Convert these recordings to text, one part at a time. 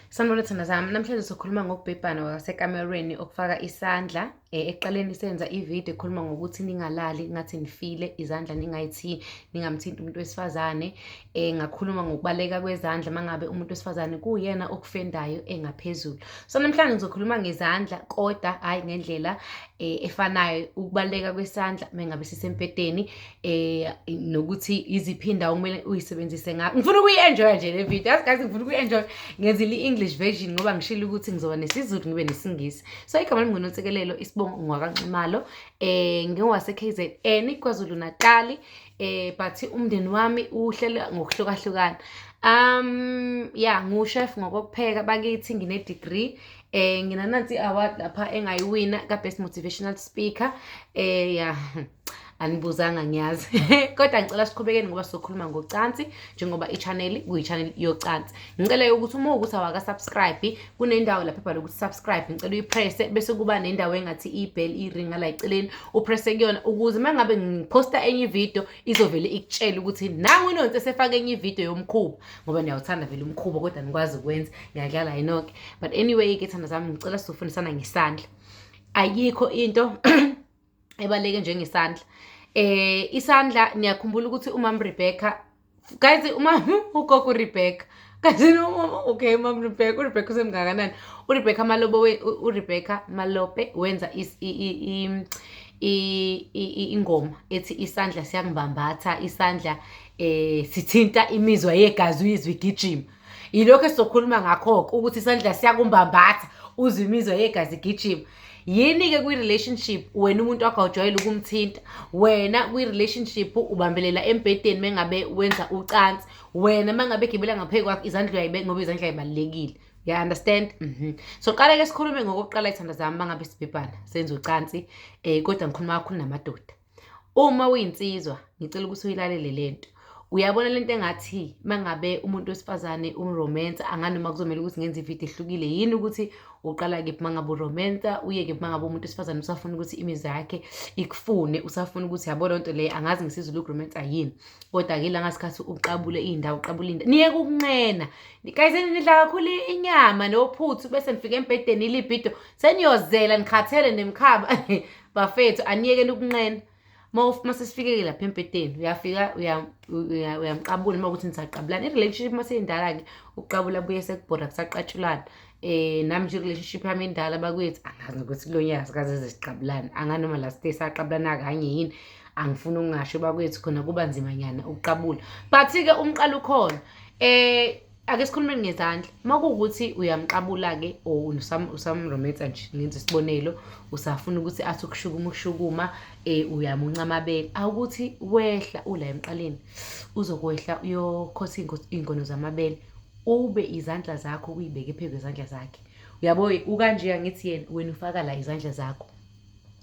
Sanibona thanda zami, namhlanje sokhuluma ngokubhebhana kwasekamerweni okufaka isandla. Ekuqaleni senza ividiyo ekhuluma ngokuthi ningalali ngathi nifile, izandla ningayithinti, ningamthinti umuntu wesifazane. Ngakhuluma ngokubaleka kwezandla mangabe umuntu wesifazane kuwuyena okufendayo engaphezulu. So namhlanje ngizokhuluma ngezandla kodwa hhayi ngendlela efanayo, ukubaluleka kwesandla mengabe sisembhedeni nokuthi iziphi indawo kumele uyisebenzise ngakho. Ngifuna ukuyi-enjoya nje le video, yazi guys, ngifuna ukuyi-enjoya. Ngenzile i-English version ngoba ngishilo ukuthi ngizoba nesiZulu ngibe nesiNgisi. So igama lami nguNontsikelelo, isibongo ngwakaNxumalo, ngingowase-KZN, KwaZulu Natali, but umndeni wami uhlele ngokuhlukahlukana. Ya, ngu-chef ngokokupheka bakithi, ngine-degree, nginanansi i-award lapha engayiwina ka-best motivational speaker. Ya, anibuzanga ngiyazi, kodwa ngicela siqhubekeni ngoba sizokhuluma ngocansi njengoba i-channel kuyi-channel yocansi. Ngicela ukuthi uma ukuthi awaka-subscribe, kunendawo lapha ebhalwe ukuthi subscribe, ngicela uyipresse, bese kuba nendawo engathi i-bell iringa la eceleni, upresse kuyona ukuze uma ngabe ngiphosta enye ividiyo izovele ikutshele ukuthi nangu uNonsi esefake enye ividiyo yomkhuba, ngoba niyawuthanda vele umkhuba kodwa nikwazi ukwenza. Ngiyadlala yinonke, but anyway-ke thanda zami, ngicela sizofundisana ngesandla. Ayikho into ebaluleke njengesandla. Isandla, niyakhumbula ukuthi umama Rebecca, guys, uma ugogo uRebecca, guys, okay, umama Rebecca, uRebecca usemngakanani? uRebecca Malope, uRebecca Malope wenza ingoma ethi isandla siyangibambatha, isandla sithinta imizwa yegazi, uyizwe igijima. Yilokho esizokhuluma ngakho-ke, ukuthi isandla siyakumbambatha, uzwe imizwa yegazi igijima. Yini-ke kwi-relationship wena umuntu wakho awujwayele ukumthinta, wena kwi-relationship ubambelela embhedeni mengabe wenza ucansi, wena mangabe egibela ngaphezu kwakho izandla uyayibeka, ngoba izandla yibalulekile. Ya understand? So qala-ke sikhulume ngokokuqala, ithanda zami, mangabe sibhebhana senza ucansi, kodwa ngikhuluma kakhulu namadoda. Uma uyinsizwa, ngicela ukuthi uyilalele lento. Uyabona lento engathi mangabe umuntu wesifazane umromansa, anganoma kuzomela ukuthi ngenze ividiyo ehlukile yini, ukuthi uqala kephi mangabe uromansa, uye kephi mangabe umuntu wesifazane usafuna ukuthi imizwa yakhe ikufune, usafuna ukuthi yabo loo nto leyo, angazi ngesiZulu ukuromansa yini, kodwa-ke ila ngasikhathi uqabule iy'ndawo, uqabule iy'ndawo, niyeke ukunqena guys, nidla kakhulu inyama nophuthu, bese nifika embhedeni ilibido seniyozela, nikhathele nemkhaba. Bafethu, aniyekeni ukunqena. Uma sesifikeke lapha embhedeni, uyafika uyamqabula, uma ukuthi nisaqabulana. I-relationship uma seyindala-ke, ukuqabula buye sekubhora, kusaqatshulana. Nami nje i-relationship yami indala bakwethu, angazi nokuthi kulo nyaka sikaze siqabulane, anganoma last day saqabulana kanye yini, angifuni ukungasho bakwethu, khona kuba nzimanyana ukuqabula, but-ke umqalo ukhona. Ake sikhulumeni ngezandla. Uma kuwukuthi uyamqabula-ke or usamromansa nje, ngenza isibonelo, usafuna ukuthi athi ukushukuma ukushukuma, uyamunca amabele, awukuthi wehla ula emqaleni, uzokwehla uyokhotha iy'ngono zamabele, ube izandla zakho uyibeke phezu kwezandla zakhe. Uyabo, ukanje angithi yena, wena ufaka la izandla zakho.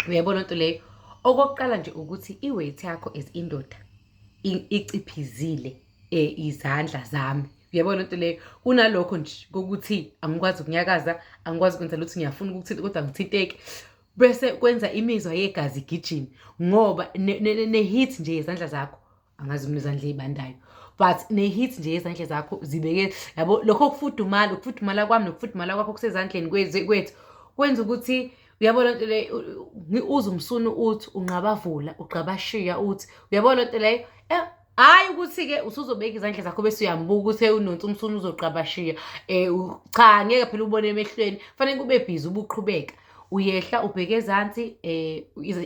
Uyabona lento leyo? Okokuqala nje ukuthi i-weight yakho as indoda iciphizile izandla zami. Uyabona lento leyo? Kunalokho nje kokuthi angikwazi ukunyakaza, angikwazi ukwenza lutho, ngiyafuna ukukuthinta kodwa angithinteki. Bese kwenza imizwa yegazi igijime, ngoba ne-heat nje yezandla zakho, angazi mina izandla ey'bandayo, but ne-heat nje yezandla zakho zibeke, yabo lokho kufudumala, ukufudumala kwami nokufudumala kwakho kusezandleni kwethu kwenza ukuthi uyabona lento leyo, uze umsunu uthi unqabavula, ugqabashiya, uthi uyabona lento leyo. Hhayi ukuthi-ke usuzobeka izandla zakho bese uyambuka ukuthi unonsi umsunu uzoqabashiya. Cha, ngeke phela ubone emehlweni, fanele kube bhizi ubuqhubeka. Uyehla ubheke ezansi,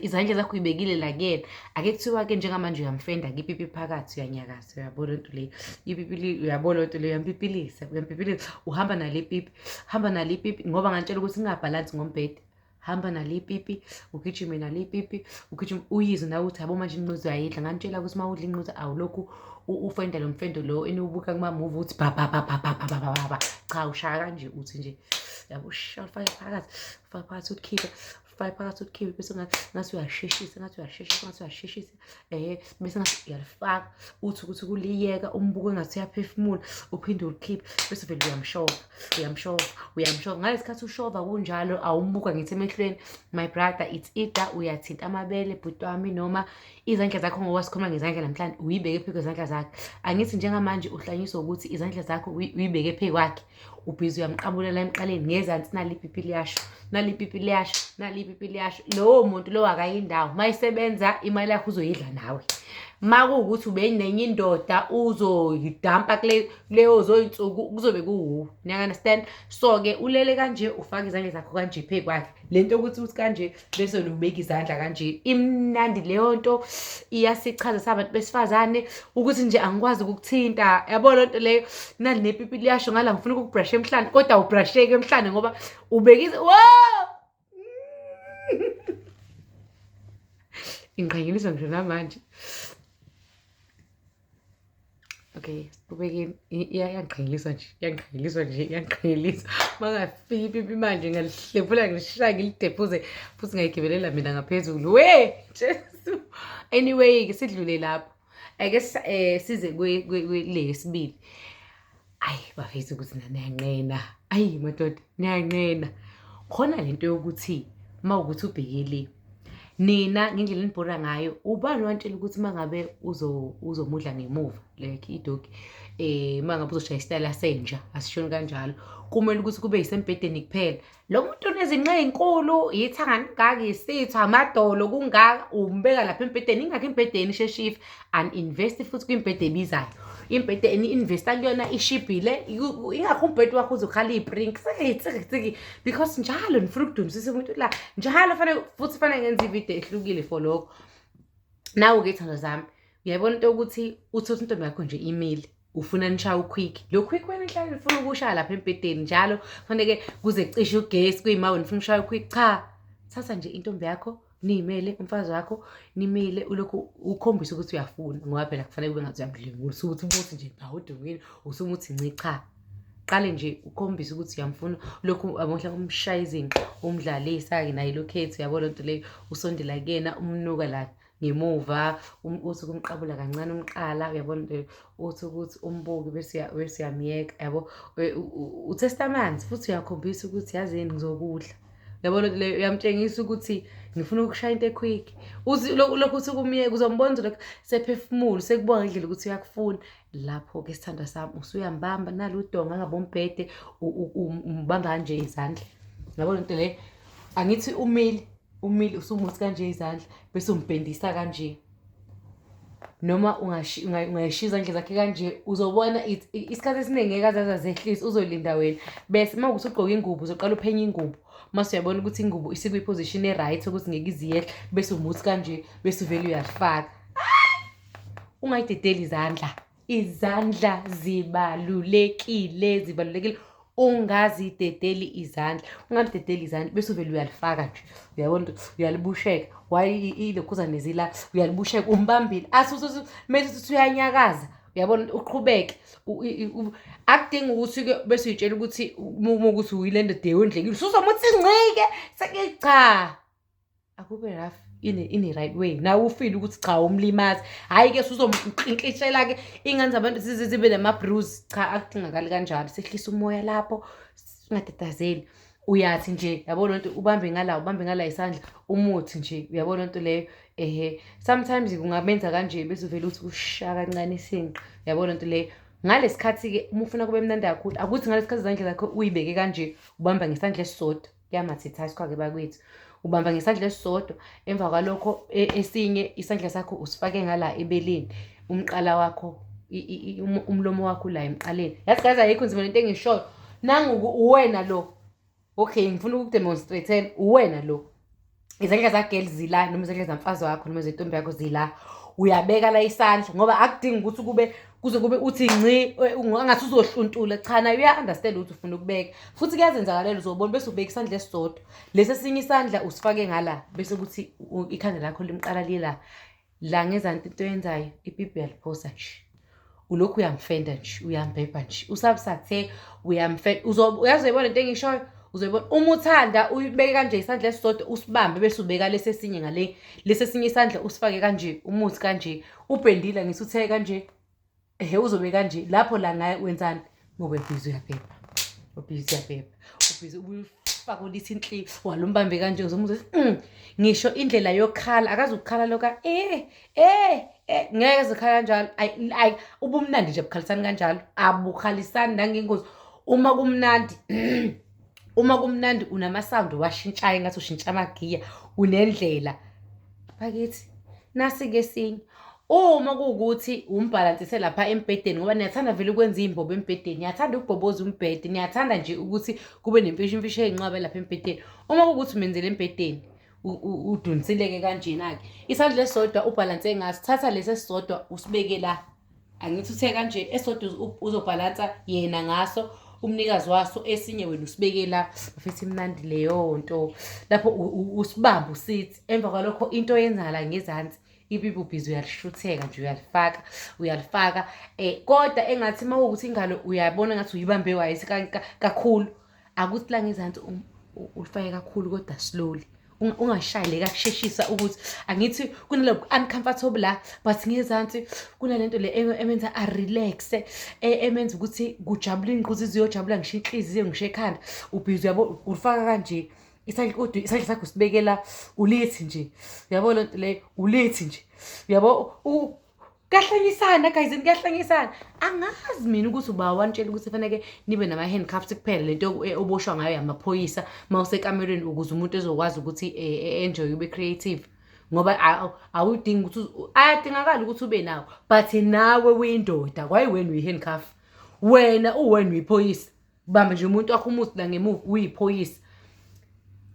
izandla zakho uyibekile la kuyena. Ake kuthiwa-ke njengamanje uyamfenda-ke ipipi phakathi, uyanyakaza, uyabona lento leyo, ipipi, uyabona lento leyo, uyampipilisa, uyampipilisa, uhamba nale pipi, hamba nale pipi, ngoba ngantshela ukuthi ngingabhalansi ngombhede. Hamba nale pipi, ugijime nale pipi, ugijime, uyizwe nawe ukuthi yabo manje inquza uyayidla. Ngantshela ukuthi uma udla inquza awulokhu ufenda lo mfendo lo eniwubuka kuma-movie uthi ba ba ba ba ba ba ba ba ba. Cha, ushaya kanje uthi nje yabo, shaya ufake phakathi, ufake phakathi ukhiphe, ufake phakathi ukhiphe, bese ngathi uyasheshisa, ngathi uyasheshisa, ngathi uyasheshisa, bese ngathi uyalifaka, uthi ukuthi kuliyeka umbuko engathi uyaphefumula, uphinde ulikhiphe, bese vele uyamshova, uyamshova, uyamshova. Ngalesi khathi ushova kunjalo, awumbuka ngithi emehlweni, my brother, it's either uyathinta amabele bhuti wami noma izandla zakho, ngoba sikhuluma ngezandla namhlanje, uyibeke phezu kwezandla zakhe. Angithi njengamanje uhlanyiswa ukuthi izandla zakho uyibeke phezu kwakhe. Ubhizi uyamqabula la emqaleni ngezansi, nali ipipi liyasho, nali ipipi liyasho, nali ipipi liyasho. Lowo muntu lowo akayindawo. Uma isebenza imali yakho uzoyidla nawe. Uma kuwukuthi ubenenye indoda uzoyidampa kuleyo zoyinsuku kuzobe kuwuwe. Niya-understand? So-ke ulele kanje, ufake izandla zakho kanje phezu kwakhe. Le nto yokuthi uthi kanje bese ubeka izandla kanje, imnandi leyo nto, iyasichaza sabantu besifazane ukuthi nje angikwazi ukukuthinta. Yabo loo nto leyo, nali nepipi liyasho ngala ngifuna ukukubrasha emhlane, kodwa awubrasheki emhlane ngoba ubeka wo! Ingiqhanyeliswa ngisho namanje. Okay, siqhubekeni. Iyangiqhanyelisa nje, iyangiqhanyelisa nje, iyangiqhanyelisa. Uma ngafika ipipi manje ngalihlephula ngilishaya ngilidephuze futhi ngayigibelela mina ngaphezulu. We, Jesu. Anyway-ke sidlule lapho. Ake size kule yesibili. Ayi bafethu ukuthi niyanqena. Ayi madoda niyanqena. Khona lento yokuthi uma ukuthi ubhekele nina ngendlela enibhora ngayo, ubani wantshela ukuthi uma ngabe uzomudla ngemuva like idogi, uma ngabe uzoshaya isitayela senja, asishoni kanjalo, kumele ukuthi kube yisembhedeni kuphela. Lo muntu unezinqa ey'nkulu, ithanga lingaka, isitha, amadolo kungaka, umbeka lapha embhedeni, ingakho embhedeni isheshe ife. Ani-invest futhi kwimbhede ebizayo. Imbhede eni-investa kuyona ishibhile, ingakho umbhede wakho uzokhala iy'pringi, tsiki tsiki tsiki, because njalo nifuna ukudumisisa umuntu la, njalo fanele futhi fanele ngenze ividiyo ehlukile for lokho. Nawu-ke iy'thandwa zami, uyayibona into yokuthi uthole intombi yakho nje imile, ufuna nishaye uquick, lo quick wena nihlale nifuna ukuwushaya lapha embhedeni njalo, kufaneke kuze kucishe ugesi kuyima wena ufuna ushaya uquick. Cha, thatha nje intombi yakho niyimele, umfazi wakho nimile, ulokhu ukhombise ukuthi uyafuna, ngoba phela kufanele kube ngathi uyamdlwengula, usuke uthi umuthi nje bawudungile, usumuthi nci. Cha, qale nje ukhombise ukuthi uyamfuna, lokhu mhlawumbe umshaya izinqa, umdlalisa-ke naye lokhu ethi uyabo loo nto leyo, usondela kuyena, umnuka la ngemuva, uthi ukumqabula kancane umqala, uyabona nto leyo, uthi ukuthi umbuke bese uyamyeka, yabo. Uthesta amanzi futhi uyakhombisa ukuthi yazini ngizokudla, uyabona nto leyo, uyamtshengisa ukuthi ngifuna ukushaya into equick. Uthi lokhu uthi ukumyeka, uzombona lokhu sephefumula, sekubonga indlela ukuthi uyakufuna. Lapho-ke sithandwa sami usuyambamba nalo udonga ngabe umbhede, umbamba kanje izandla, uyabona nto leyo. Angithi umile, umile usumuthi kanje izandla bese umbhendisa kanje, noma ungayishiya izandla zakhe kanje, uzobona isikhathi esiningi ngeke aze azehlise, uzolinda wena. Bese uma kuwukuthi ugqoke ingubo, uzoqala uphenye ingubo, mase uyabona ukuthi ingubo isikwi-position e-right ukuthi ngeke ize iyehle, bese umuthi kanje, bese uvele uyalifaka. Ungayidedeli izandla, izandla zibalulekile, zibalulekile. Ungazidedeli izandla, ungalidedeli izandla, bese uvele uyalifaka nje, uyabona ukuthi uyalibusheka, why ilokhuzane zila, uyalibusheka, umbambile, athi mese uthi uyanyakaza, uyabona uqhubeke. Akudingi ukuthi-ke bese uyitshela ukuthi uma ukuthi uyile ndoda ewondlekile, usuzomuthi ncike, seke cha. Akube rough in a right way. Nawe ufile ukuthi cha umlimazi. Hhayi-ke usuzomklinklishela-ke iy'ngane zabantu zize zibe nama-bruise. Cha, akudingakali kanjalo. Sehlisa umoya lapho, ungatatazeli. Uyathi nje, yabo loo nto, ubambe ngala, ubambe ngala isandla, umuthi nje, uyabo loo nto leyo. Ehhe, sometimes kungamenza kanje bese uvele uthi ushaya kancane isinqa, uyabo loo nto leyo. Ngalesi khathi-ke uma ufuna kube mnandi kakhulu, akuthi ngalesi khathi izandla zakho uyibeke kanje, ubamba ngesandla esisodwa. Kuyamathitaskhwa-ke bakwethu. Ubamba ngesandla esisodwa, emva kwalokho esinye isandla sakho usifake ngala ebeleni, umqala wakho, umlomo wakho la emqaleni. Yazi guys, ayikho nzima lento engishoyo. Nangu uwena lo. Okay, ngifuna ukukudemonstrate-ela, uwena lo. Izandla zagirl zila, noma izandla zamfazi wakho, noma zentombi yakho zila. Uyabeka la isandla, ngoba akudingi ukuthi kube kuze kube uthi nci, angathi uzohluntula. Cha, naye uya-understand ukuthi ufuna ukubeka. Futhi kuyazenzakalela, uzobona bese ubeka isandla esisodwa, lesi esinye isandla usifake ngala, bese kuthi ikhanda lakho limqala lila la ngezansi. Into oyenzayo, ipipi uyaliphosa nje, ulokhu uyamfenda nje, uyambhebha nje, usabusathe uyamfenda. Uyazoyibona into engishoyo, uzoyibona uma uthanda uyibeke kanje isandla esisodwa, usibambe bese ubeka lesi esinye ngale, lesi esinye isandla usifake kanje, umuthi kanje, ubhendile ngithi uthe kanje, ehe, uzobe kanje lapho la ngaye. Wenzani ngoba ubhizi uyabhebha, ubhizi uyabhebha, ubhizi ubufaka ulithi inhli walumbambe kanje, uzomuzwa ngisho indlela yokukhala, akazukukhala loka ngeke zikhala kanjalo. Ayi, ubumnandi nje bukhalisani kanjalo, abukhalisani nangengozi. Uma kumnandi uma kumnandi unama-sound owashintshayo engathi ushintsha amagiya, unendlela. Bakithi, nasi-ke esinye. Uma kuwukuthi umbhalansise lapha embhedeni ngoba niyathanda vele ukwenza iy'mbobo embhedeni, niyathanda ukubhoboza umbhede, niyathanda nje ukuthi kube nemfishimfishi eyinqwaba lapha embhedeni. Uma kuwukuthi umenzele embhedeni, udonsileke kanjena-ke, isandla esisodwa ubhalanse ngaso, thatha lesi esisodwa usibeke la. Angithi uthe kanje, esisodwa uzobhalansa yena ngaso, umnikazi waso, esinye wena usibeke la. Bafethu imnandi leyo nto. Lapho usibambe usithi, emva kwalokho into oyenza la ngezansi, ipipi ubhizi uyalishutheka nje, uyalifaka, uyalifaka. Kodwa engathi uma kuwukuthi ingalo uyabona ngathi uyibambe wayisi kakhulu, akuthi la ngezansi ulifake kakhulu kodwa slowly. Ungashayi le kakusheshisa ukuthi angithi kunalo uncomfortable la, but ngezansi kunalento le emenza a-relax-e, emenza ukuthi kujabule ingquza, iziyojabula ngisho inhliziyo ngisho ekhanda. Ubhizi uyabo, ulifaka kanje isandla, kodwa isandla sakho usibekela ulithi nje, uyabo lento leyo, ulithi nje, uyabo. Kuyahlanyisana guys, kuyahlanyisana. Angazi mina ukuthi uba wanitshela ukuthi faneke nibe nama-handcuffs kuphela, lento oboshwa ngayo yamaphoyisa uma usekamereni, ukuze umuntu ezokwazi ukuthi enjoy, ube creative. Ngoba awudingi ukuthi ayadingakala ukuthi ube nawo, but nawe uyindoda, kwayi wena uyi-handcuff, wena uwena uyiphoyisa. Bamba nje umuntu wakho umuthi la ngemuva, uyiphoyisa.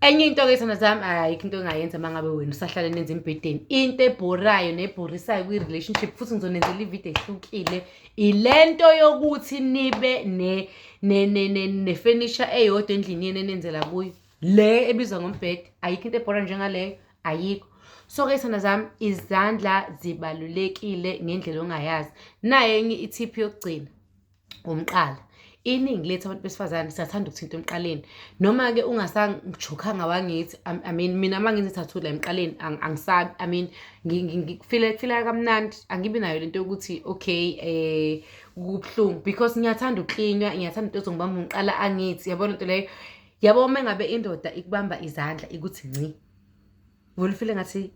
Enye into-ke thanda zami, ayikho into engayenza uma ngabe wena usahlala nenza embhedeni. Into ebhorayo nebhorisayo kwi-relationship, futhi ngizonenzela ividiyo ehlukile, ilento yokuthi nibe nefenisha eyodwa endlini yenu enenzela kuyo, le ebizwa ngombhede. Ayikho into ebhora njengaleyo, ayikho. So-ke thanda zami, izandla zibalulekile ngendlela ongayazi. Nayo enye ithiphu yokugcina, umqala. Iningi lethu abantu besifazane siyathanda ukuthinta emqaleni, noma-ke ungasangijokhanga wangithi, I mean, mina uma ngenza i-tattoo la emqaleni angisabi, I mean, ngifila kamnandi, angibi nayo lento yokuthi okay kubuhlungu, because ngiyathanda ukuklinywa, ngiyathanda into ezongibamba umqala angithi, yabona into leyo. Yabo uma ngabe indoda ikubamba izandla ikuthi nci, uvele ufile ngathi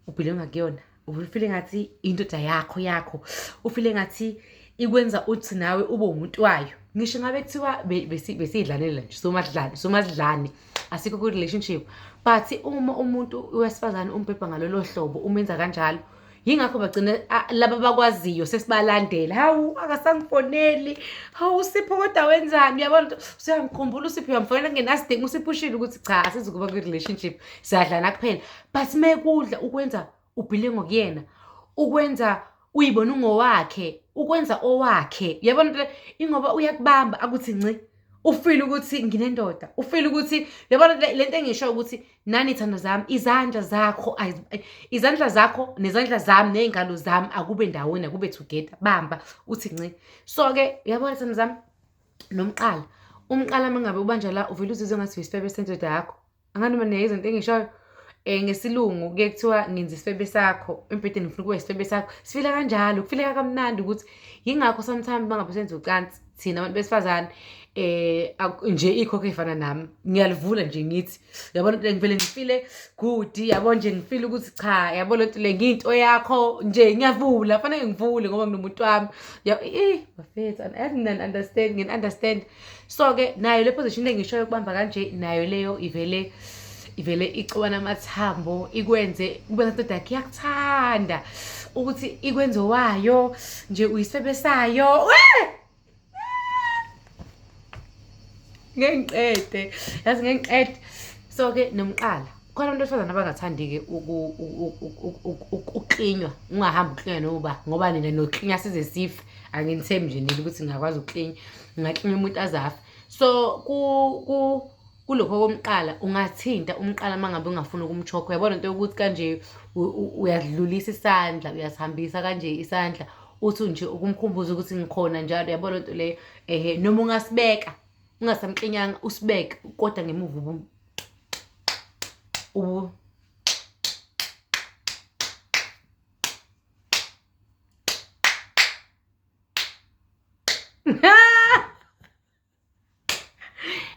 ubhilonga kuyona, uvele ufile ngathi indoda yakho yakho, ufile ngathi ikwenza uthi nawe ube umuntu wayo. Ngisho ngabe kuthiwa besiyidlalela nje, somadlane, somadlane, asikho kwi-relationship, but uma umuntu wesifazane umbhebha ngalolo hlobo, umenza kanjalo, yingakho bagcina laba abakwaziyo sesibalandela. Hawu, akasangifoneli, hawu uSipho kodwa wenzani, uyabona ukuthi usuyamkhumbula uSipho, uyamfonela kungenasidingo, uSipho ushilo ukuthi cha, asizukuba kwi-relationship, siyadlana kuphela. But mekudla ukwenza ubhile ngokuyena, ukwenza uyibona ungowakhe, ukwenza owakhe, uyabona into le, ingoba uyakubamba akuthi nci, ufile ukuthi nginendoda, ufile ukuthi, uyabona lento engisho ukuthi nani thando zami, izandla zakho, izandla zakho nezandla zami ney'ngalo zami akube ndawonye, akube together, bamba uthi nci. So-ke uyabona thando zami, nomqala, umqala uma ngabe ubanjwa la, uvele uzizwe ngathi uyisifebe sendoda yakho. Angani noma niyayizwa into engishoyo? Ngesilungu kuye kuthiwa ngenza isifebe sakho embhedeni, ngifuna ukuba isifebe sakho. Sifila kanjalo, kufileka kamnandi ukuthi yingakho sometimes uma ngabe senza ucansi thina abantu besifazane nje ikhokho ey'fana nami ngiyalivula nje ngithi, yabona le ngivele ngifile good, yabo nje ngifile ukuthi cha, yabo lento le ngiyinto yakho nje, ngiyavula, fanele ngivule ngoba nginomuntu wami. Bafethu, yazi mina understand, ngini-understand. So-ke nayo le position engishoyo ukubamba kanje, nayo leyo ivele ixubana amathambo, ikwenze kube ngathi indoda yakhe iyakuthanda, ukuthi ikwenze wayo nje, uyisifebe sayo. Ngeke ngiqede, yazi ngeke ngiqede. So-ke nomqala, khona abantu besifazane abangathandi-ke ukuklinywa, ungahambi uklinywa noba, ngoba nina noklinya size sife. Anginithembi nje nina ukuthi ngingakwazi ukuklinya, ngingaklinya umuntu azafe. So kulokho komqala, ungathinta umqala uma ngabe ungafuni ukumchokha. Uyabona into yokuthi kanje uyadlulisa isandla, uyasihambisa kanje isandla, uthi nje ukumkhumbuza ukuthi ngikhona njalo, uyabona into leyo. Ehhe, noma ungasibeka ungasamklinyanga, usibeke kodwa ngemuva ubu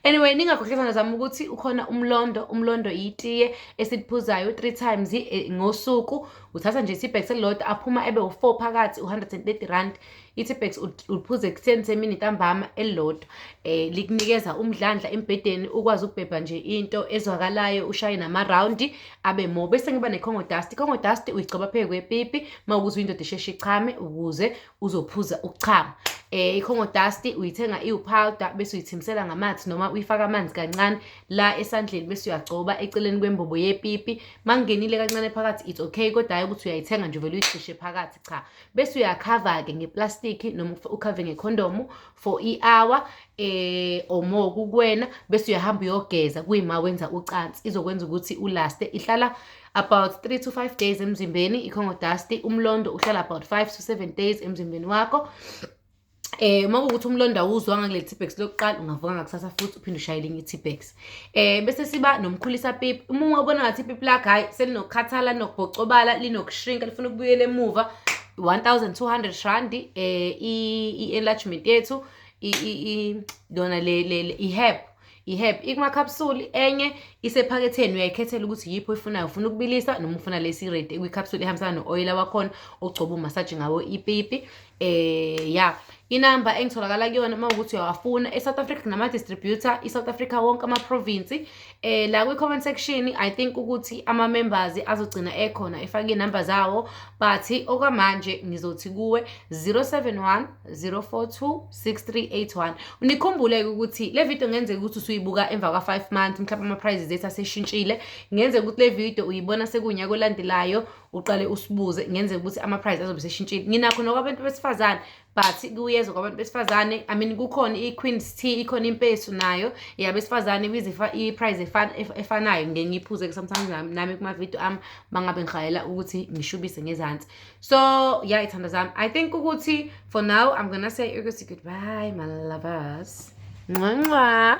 Anyway, ningakhohlwa, zithandwa zami, ukuthi ukhona umlondo. Umlondo itiye esiliphuzayo three times ngosuku. Uthatha nje i-teabags elilodwa, aphuma ebe u-four phakathi, R130. I-teabags uliphuze ekuseni, semini, ntambama, elilodwa. Likunikeza umdlandla embhedeni, ukwazi ukubhebha nje into ezwakalayo, ushaye nama-round abe more. Bese ngiba ne-Congo dust. I-Congo dust uyigcoba phezu kwepipi uma ukuthi uyindoda isheshe ichame, ukuze uzophuza ukuchama. I-Congo dust uyithenga iwu-powder, bese uyithimisela ngamanzi noma uyifaka amanzi kancane la esandleni, bese uyagcoba eceleni kwembobo yepipi. Makungenile kancane phakathi, it's okay, kodwa hhayi ukuthi uyayithenga nje uvele uyicishe phakathi, cha. Bese uyakhava-ke ngeplastiki noma ukhave ngekhondomu for i-hour or more kukuwena, bese uyahamba uyogeza kuyima wenza ucansi. Izokwenza ukuthi ulaste. Ihlala about 3 to 5 days emzimbeni i-Congo dust. Umlondo uhlala about 5 to 7 days emzimbeni wakho. Uma kuwukuthi umlondo awuzwanga kuleli teabags lokuqala, ungavuka ngakusasa futhi uphinde ushaye elinye i-teabags. Bese siba nomkhulisa pipi. Uma ungabona ngathi ipipi lakho, hhayi, selinokukhathala, linokubhocobala, linokushrinka, lifuna ukubuyela emuva, R1200 i-enlargement yethu, yona le i-herb. I-herb ikumakapsuli, enye isephaketheni, uyayikhethela ukuthi yiphi oyifunayo, ufuna ukubilisa noma ufuna lesi ready kwikapsuli ehambisana no-oyila wakhona ogcoba umasaji ngawo ipipi. Ya, inamba engitholakala kuyona uma ukuthi uyawafuna e-South Africa, kunama-distributor i-South Africa wonke ama-province. La kwi-comment section, I think ukuthi ama-members azogcina ekhona efake iy'namba zawo, but okwamanje ngizothi kuwe 071 042 6381. Nikhumbule-ke ukuthi le video ngenzeka ukuthi usuyibuka emva kwa-5 months, mhlawumbe ama-prices ethu aseshintshile. Ngenzeka ukuthi le video uyibona sekunyaka olandelayo, uqale usibuze, ngenzeka ukuthi ama-price azobe seshintshile. Nginakho nokwabantu besifazane, but kuyezwa kwabantu besifazane, I mean, kukhona i-Queen's Tea, ikhona impesu nayo yabesifazane, ibiza i-price efanayo. Ngike ngiyiphuze sometimes nami kuma-video ami mangabe ngihalela ukuthi ngishubise ngezansi. So yeah, zithandwa zami, I think ukuthi for now I'm gonna say ukuthi goodbye, my lovers. Nqwa nqwa.